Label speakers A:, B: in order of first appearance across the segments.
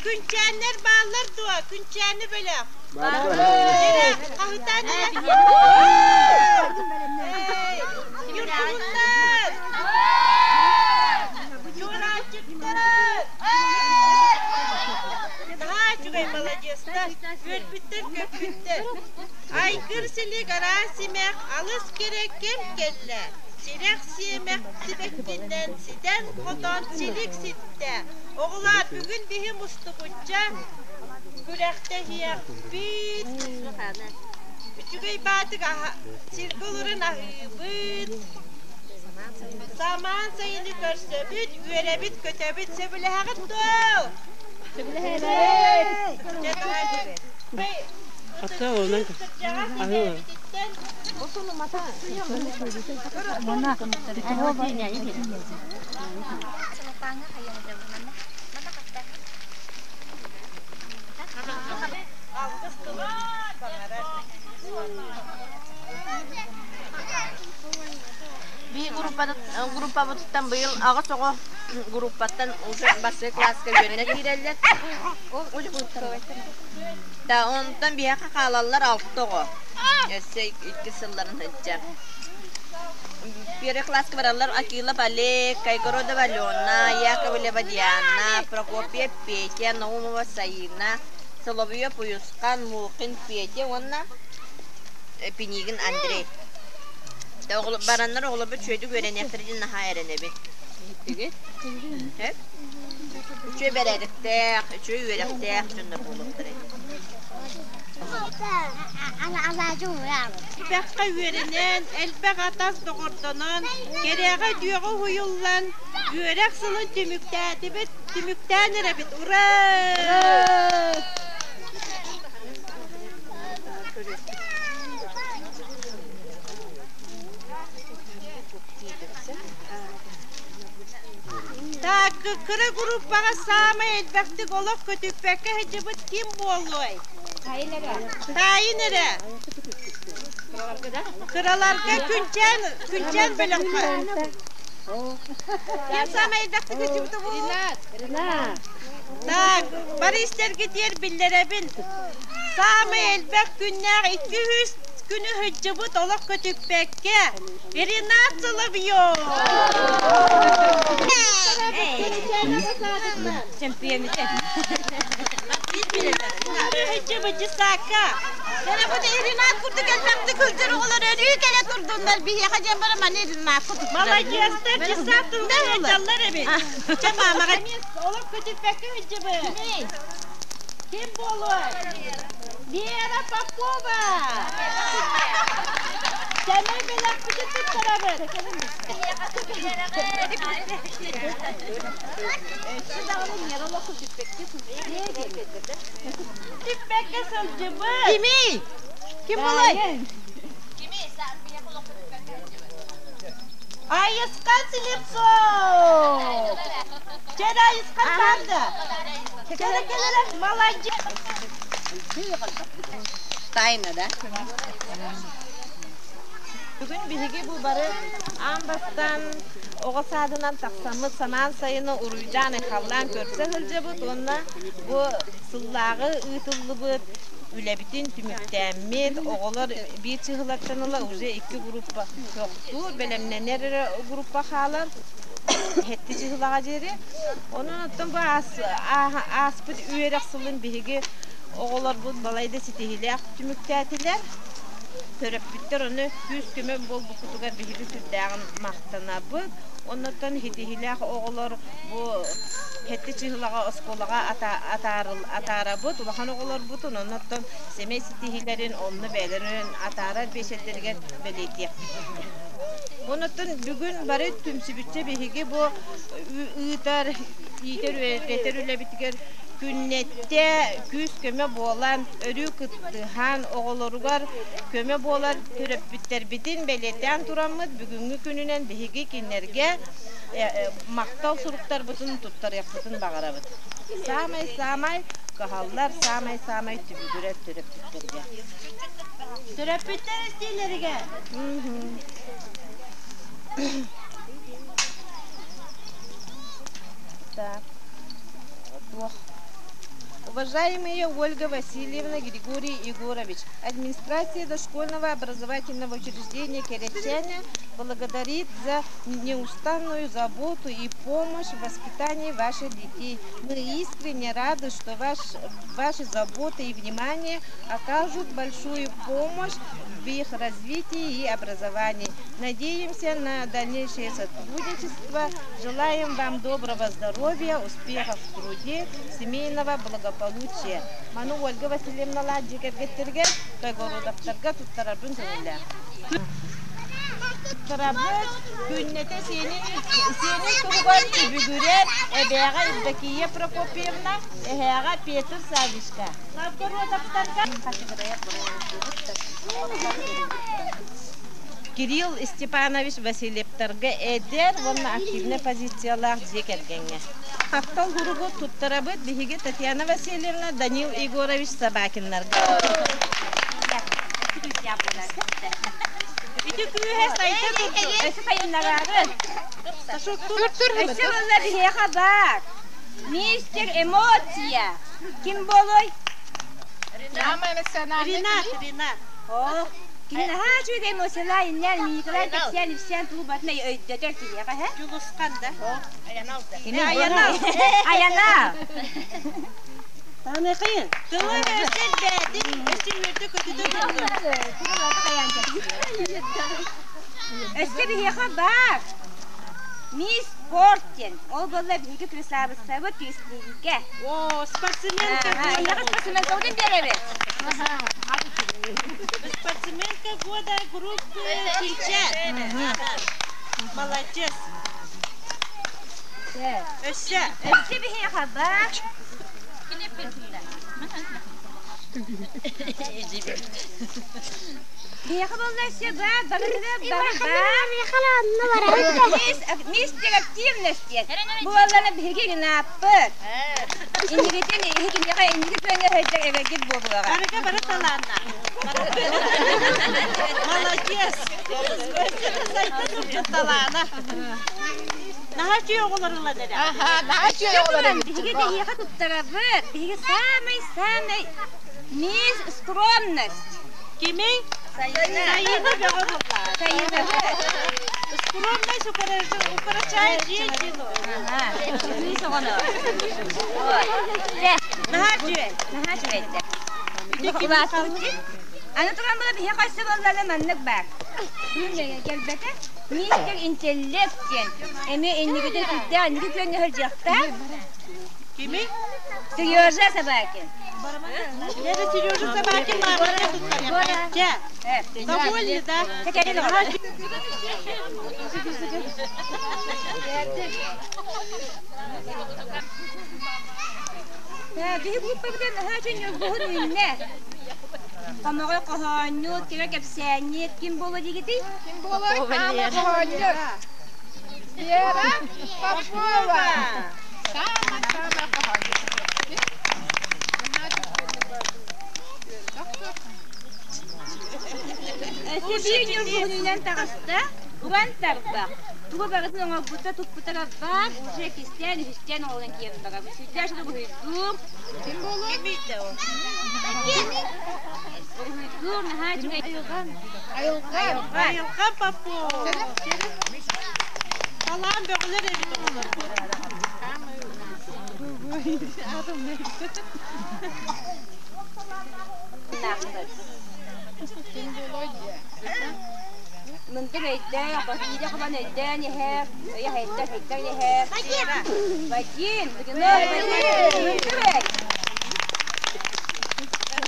A: Күнчээннэр бааллар дуо? Күнчээни бөлөх. Хаһытаан Ньургуһуннар! Чуораанчыктар! Наһаа үчүгэй маладьыастар, үөрбүттэр-көппүттэр. Айгыр силик араас симэх, алыс кэрэ кэм кэллэ. Сирэх сиэмэх сибэккинэн ситэн-хотон силик ситтэ. Оҕолоор, бүгүн биһи мустубучча күрэхтэһиэхпит. Үчүгэй баатык сиргэ олорон аһыыбыт. Самаан сайыны көрсөбүт, үөрэбит, көтөбүт. Сөбүлэһэҕит дуо? Сөбүлэһэбит. Алгыс тылын саҥарар.
B: Биһи группабытыттан быйыл аҕыс оҕо группаттан уже бастакы кылааска үөрэнэ киирэллэр. Да, онтон биһиэхэ хаалаллар алта оҕо. Өссө икки сылларын сылдьар. Первый класска бараллар Акилов Олег, Кайгородова Алена, Яковлева Диана, Прокопьев Петя, Наумова Саина, Соловьев Уйусхан, Мухин Петя уонна Пинигин Андрей. Бараннар оҕолорбут үчүгэйдик үөрэниэхтэрэ диэн наһаа эрэнэбин. Иһиттигит? Сөп? Үчүгэй бэрээдэктээх, үчүгэй үөрэхтээх дьоннор буолуохтара ини.
A: Элбэххэ үөрэнэн, элбэх атас доҕордонон, кэрэҕэ үтүөҕэ уһуйуллан, үөрэх сылын түмүктээтибит, түмүктээн эрэбит. Ура! Так, кыра группаҕа саамай элбэхтик олох көтүппэккэ сылдьыбыт ким буолуой? Таайын эрэ. Кыраларга Күнчээн, Күнчээн бөлөххө. Ким саамай элбэхтик сылдьыбыта буолуо? Так, бары истэргитигэр биллэрэбин. Саамай элбэх күннээх 200 күнү сылдьыбыт олох көтүппэккэ Ренат Соловьев! Сылдьыбыт дьыссаакка.
B: Ренат курдук элбэхтик сылдьар оҕолор өрүү кэлэ турдуннар биһиэхэ диэн баран маны Ренат курдук.
A: Маладьыастар дьыссаат туһугар сылдьаллар эбит. Чэ маамаҕа олох көтүппэккэ сылдьыбыт. Ким буолуой? Вера Попова! Сэмэй бэлэхпитин туттарабыт. Түппэккэ сылдьыбыт.
B: Кимий? Ким буолай?
A: Айысхан Слепцов! Чэ, Айысхан баанда. Кэлэ кэлэрэ, молодец!
B: Тайна, да?
C: Бүгүн биһиги бу бары аан бастаан оҕо саадынан тахсаммыт самаан сайыны уруйдаан-айхаллаан көрсө сылдьабыт уонна бу сыллааҕы ыытыллыбыт үлэбитин түмүктээммит, оҕолор биир чыһылартан ыла уже икки группа тохтуур, бэлэмнэнэр эрэ группа хаалар сэттэ чыһылаҕа диэри. Онон оттон бу ааспыт үөрэх сылын биһиги оҕолорбут балайда ситиһиилээх түмүктээтилэр. Төрөппүттэр ону күүс-көмө буолбуккутугар биһиги сүрдээҕин махтанабыт. Оннуттан ситиһиилээх оҕолор бу сэттэ чыһылаҕа оскуолаҕа атаарабыт улахан оҕолорбутун, оннуттан сэмэй ситиһиилэрин онно бэйэлэрин атаарар биэчэрдэригэр бэлиэтиэхпит. Оннуттан бүгүн бары түмсүбүччэ биһиги бу ыытар, иитэр, үөрэтэр үлэбитигэр күннэтэ күүс-көмө буолан, өрүү кыттыһан, оҕолоругар көмө буолар төрөппүттэрбитин бэлиэтээн тураммыт, бүгүҥҥү күнүнэн биһиги кинилэргэ махтал суруктарбытын туттарыахпытын баҕарабыт. Саамай-саамай кыһаллар, саамай-саамай түбүгүрэр төрөппүттэргэ.
A: Төрөппүттэр истиилэригэр.
C: Так. Туох. Уважаемые Ольга Васильевна, Григорий Егорович, администрация дошкольного образовательного учреждения Кэрэтчээнэ благодарит за неустанную заботу и помощь в воспитании ваших детей. Мы искренне рады, что ваши заботы и внимание окажут большую помощь в их развитии и образовании. Надеемся на дальнейшее сотрудничество. Желаем вам доброго здоровья, успехов в труде, семейного благополучия. Маны Ольга Васильевна дьиэ кэргэттэргэ, Кайгородовтарга туттарарбын көҥүллээх. Туттарабыт күннэтэ сиэнин, сиэнин туһугар түбүгүрэр эбээҕэ Евдокия Прокопьевна, эһээҕэ Петр Саввичка. Новгородовтарга Кирилл Степанович Васильевтарга эдэр уонна активнай позициялаах дьиэ кэргэҥҥэ. Таптал суругу туттарабыт биһиги Татьяна Васильевна, Данил Егорович Собакиннарга.
A: Ити күүһэ сайда турдун.
B: Өссө сайыннараары. Өссө буолла биһиэхэ баар. Мистер Эмоция. Ким буолуой?
A: Ренат, Ренат.
B: О, кини наһаа үчүгэй эмоциялаа иннээн Николай кэпсээн ипсээн тугу барытын өйдөтөр киһиэхэ һэ?
A: Дьулусхан да.
B: Кини Айанал. Айанал.
A: Таныхын. Тылы өссө элбээтин, өссө үөрдэ көтүтэ турдун.
B: Өссө биһиэхэ баар. Мисс Спорт диэн. Ол буолла биһиги красавицабыт Кристинка.
A: О, спортсменка
B: Эйиэхэ
A: года.
B: спортсменкабытын биэрэбит.
A: Спортсменка года группы Кильчат. Молодец. Өссө.
B: Өссө биһиэхэ баар. Биһиэхэ буолла өссө баар, барытыгар бары баар. Мистер активность диэн. Бу буоллана биһиги Ренаппыт. Иннигитин иһикиниэхэ инники күөҥҥэ сылдьар эбэргит буолуоҕа.
A: Барыга бары талаанна. Молодец. Сайда турдун талаана. Наһаа үчүгэй оҕолор ылан эрэ.
B: Биһиги биһиэхэ туттарабыт. Биһиги самый-самый мисс скромность.
A: Кимий?
B: Сайына.
A: Сайына бөҕө буолла.
B: Сайына.
A: Скромность укорочает женщину.
B: Ага. Кыыс оҕону. Дьэ,
A: Наһаа үчүгэй.
B: наһаа үчүгэйдэр.
A: Ити ким
B: Улааттыбыт. Аны туран була биһиэхэ өссө буоллаҕына маннык баар. Кэлбэтэ. Мистер Интеллект диэн. Эмиэ инникитин сүрдээх инники күөҥҥэ сылдьыахтаах.
A: Кимий?
B: Сережа Собакин.
A: Это Сережа Собакин мамаға туттарар. Чэ, довольны, да?
B: Кэкэрин оҕо. Биһи группабытын наһаа үчүн ньургуһун үүннэ. Хомоҕой хоһоонньут, кэрэ кэпсээнньит ким буолуо диигитий?
D: Ким буолуой? Аана хоһоонньут. Вера Попова. Саамай-саамай хоһоонньут.
B: Өссө биир ньургуһунунан таҕыста, уран тарбах. Тугу барытын оҥорбута, туппута барбаат, уже иккистээн, үһүстээн оҥорон киирэн барабыт. Сүрдээх уруһуйдуур.
D: Ким буолуой?
B: Уруһуйдуур, наһаа үчүгэй.
D: Айылҕа.
A: Айылҕа Попова. Талаан бөҕөлөр эбит оҕолор.
D: Ким буолуой диye.
B: Мындыр өйдөөх, биирэ хабан өйдөөн иһэр, өйө хайдар хайдар иһэр. Вадим, Вадим, Мындыр өй.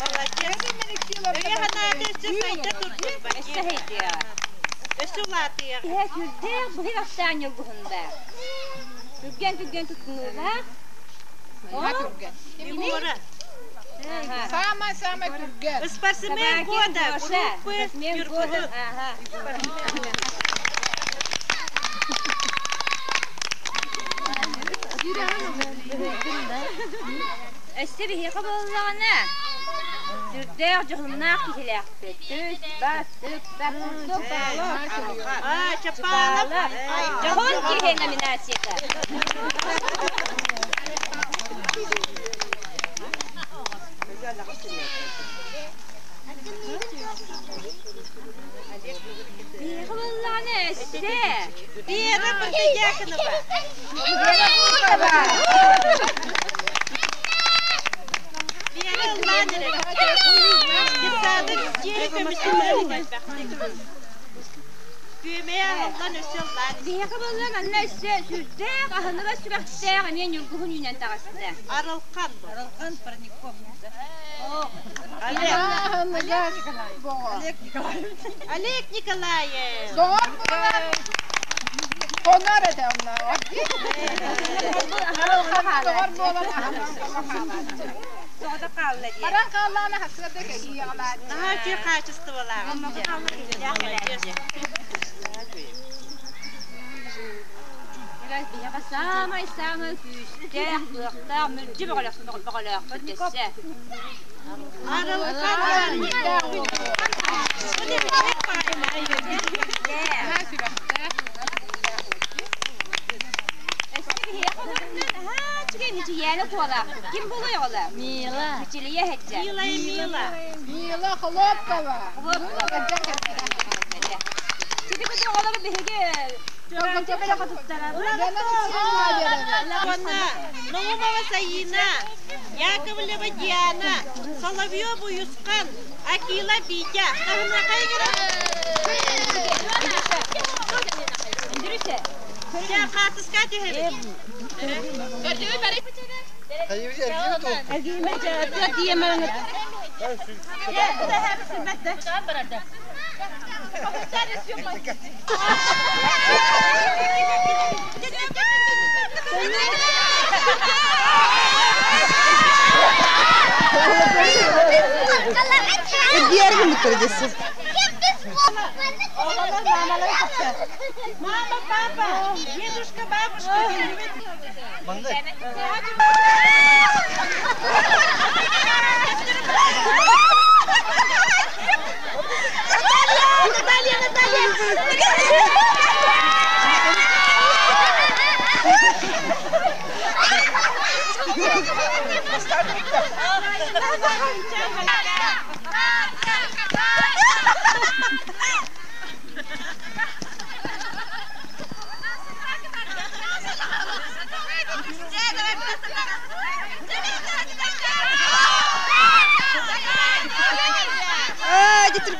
A: Молодец. Өйө санаата өссө сайда турдун,
B: Өссө
A: Вадим.
B: хайдыаҕа.
A: Өссө улаатыаҕа.
B: Иһэ сүрдээх быһый ахсаан ньургуһунда. Түргэн-түргэн туттунуулаах.
D: Наһаа түргэн.
A: Егора.
B: Ага.
D: Самай-самай түргэн.
A: Спортсмен
B: Собакин
A: года,
B: Гоша.
A: группы
B: Спортсмен года.
A: Ньургуһун.
B: Ага. Өссө биһиэхэ буоллаҕына.
A: Сүрдээх дьоһуннаах киһилээхпит. Түс, бас, түк, так, курдук.
C: Чапалов.
A: Дьоһун киһи номинацията. Биһиэхэ буоллаҕына өссө
C: Вера Протодьяконова.
A: Вера Бурова.
C: Вера ыллаан эрэр. Детсадын дьиэ көмүсүллэрин Күөмэйэ аһыллан өссө ыллаан.
A: Биһиэхэ буолла манна өссө сүрдээх аһыныгас сүрэхтээх эмиэ ньургуһун үүнэн таҕыста.
C: Арылхан.
B: Арылхан Парников.
C: Олег.
D: Олег Николаевич.
C: Олег Николаев.
D: Доҕор буолар. Хонор этэ онно. Доҕор буолан
A: Соҕото хаалла диye.
D: Баран хааллаана хасыарда кэлиэҕэлээн.
C: Наһаа үчүгэй хаачыстыбалаах.
A: Биһиэхэ саамай-саамай күүстээх, кыахтаах, мүлдьү бөҕөлөөх бөҕөлөөхпүт өссө.
C: Арылхан Парников.
A: Өссө биһиэхэ олордон наһаа үчүгэй Мичийээнэ куолаах. Ким буолуой оҕолор?
B: Мила.
A: Мичилийэ иһэччэ.
C: Мила и Мила.
D: Мила Хлопкова.
A: Сити куту оҕолору биһиги Чурапчы бөлөхө туттарабыт.
C: Уонна Наумова Саина, Яковлева Диана, Соловьев Уйусхан, Акила Витя. Таһынакай
A: Үндүрүсэ.
C: Дьэ, хаартыска түһэбит.
B: Diğer günlükleri desin.
C: Мама, папа, дедушка, бабушка, Наталья, Наталья!
B: Aa, getir.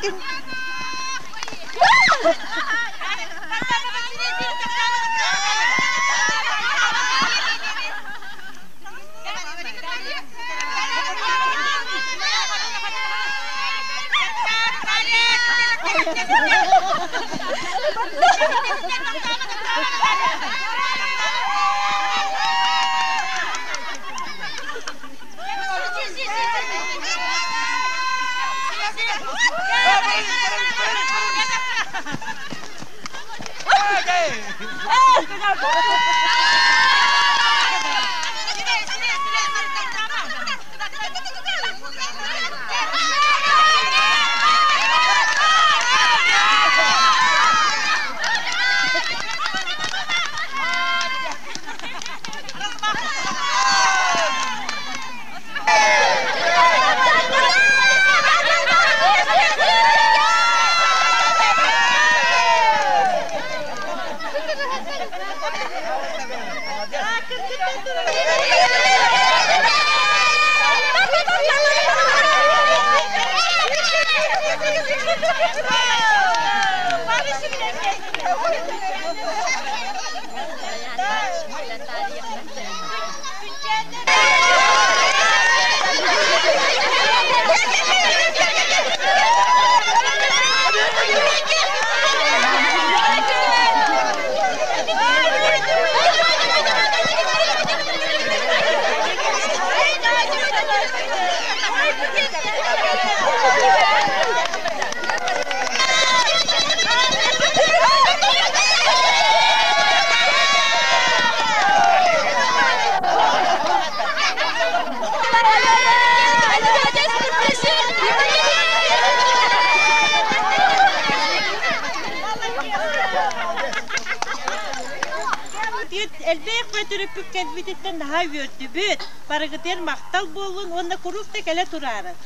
E: Элбэх төрөппүт кэлбититтэн наһаа үөрдүбүт. Барыгытыгар махтал буоллун уонна куруук да кэлэ тураарын.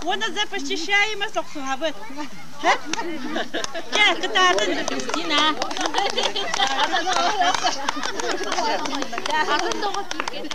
E: Уонна за посещаемость охсуһабыт. Чэ, кытаатын.
A: Дина. Атын доҕо киирген.